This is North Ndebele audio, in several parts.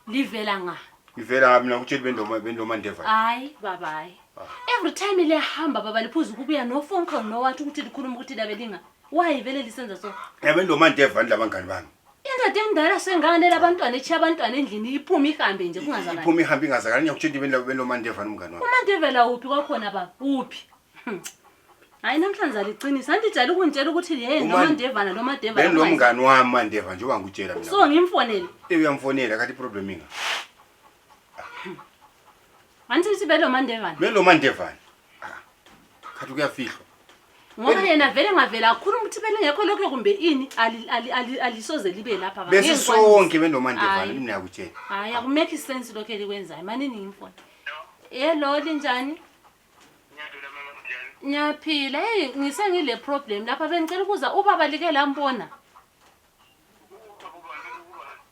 livela nga ivela mina ukutshela bendoma Ndeva hayi babayi every time liyahamba baba liphuza ukubuya no phone call no wathi ukuthi likhuluma ukuthi labelinga why vele lisenza so bendoma Ndeva labangani bami indoda endala sengane labantwana echi abantwana endlini iphuma ihambe nje kungazakala iphuma ihambe ingazakala ngiyakutshela bendoma Ndeva nomngani wami uMandevela uphi kwakhona baba uphi hayi namhlanje aliqinisa andijala ukuntshela ukuthi yena noMandevana noMandevana bendoma wami Mandeva njengoba ngikutshela mina so ngimfonele uyamfonela kathi problem inga Anti sibelo Mandevana bendoma Ndeva kathi kuyafihlwa ngoba yena vele ngavela akhuluma ukuthi bele ngekho lokho kumbe ini alisoze libe lapha baba bese sonke bendoma Ndeva mina yakutshela hayi akumake sense lokho elikwenzayo manini ngimfona hello linjani nyaphila hey ngisengile problem lapha bengicela ukuza ubaba like lambona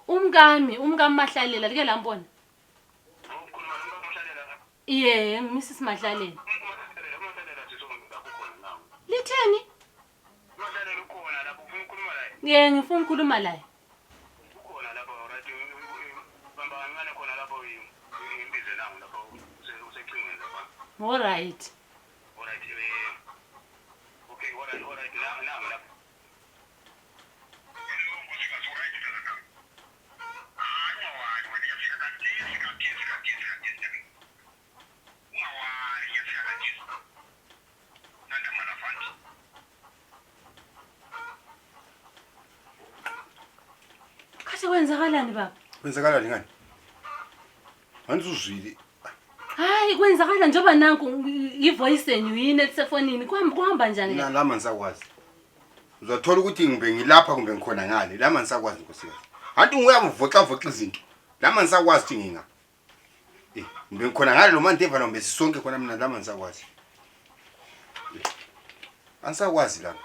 umkami Mahlalela like lambona Mrs Mahlalela litheni ngifuna ukukhuluma la ukhona lapha right bamba ngane khona lapha imbize nangu lapha usecingweni lapha all right okay all right nangu lapha kwenzakalani baba kwenzakalani ngani manje uzwile hayi kwenzakala njoba nanku ivoice yenu yini esefonini kuhamba njani lama ngisakwazi uzathola ukuthi ngibe ngilapha kumbe ngikhona ngale lama ngisakwazi nkosikazi anti nguyamvoxa izinto lama ngisakwazi ukuthi nginga ngibe ngikhona ngale lo Mandeva nombe sisonke khona mina lama ngisakwazi ansakwazi la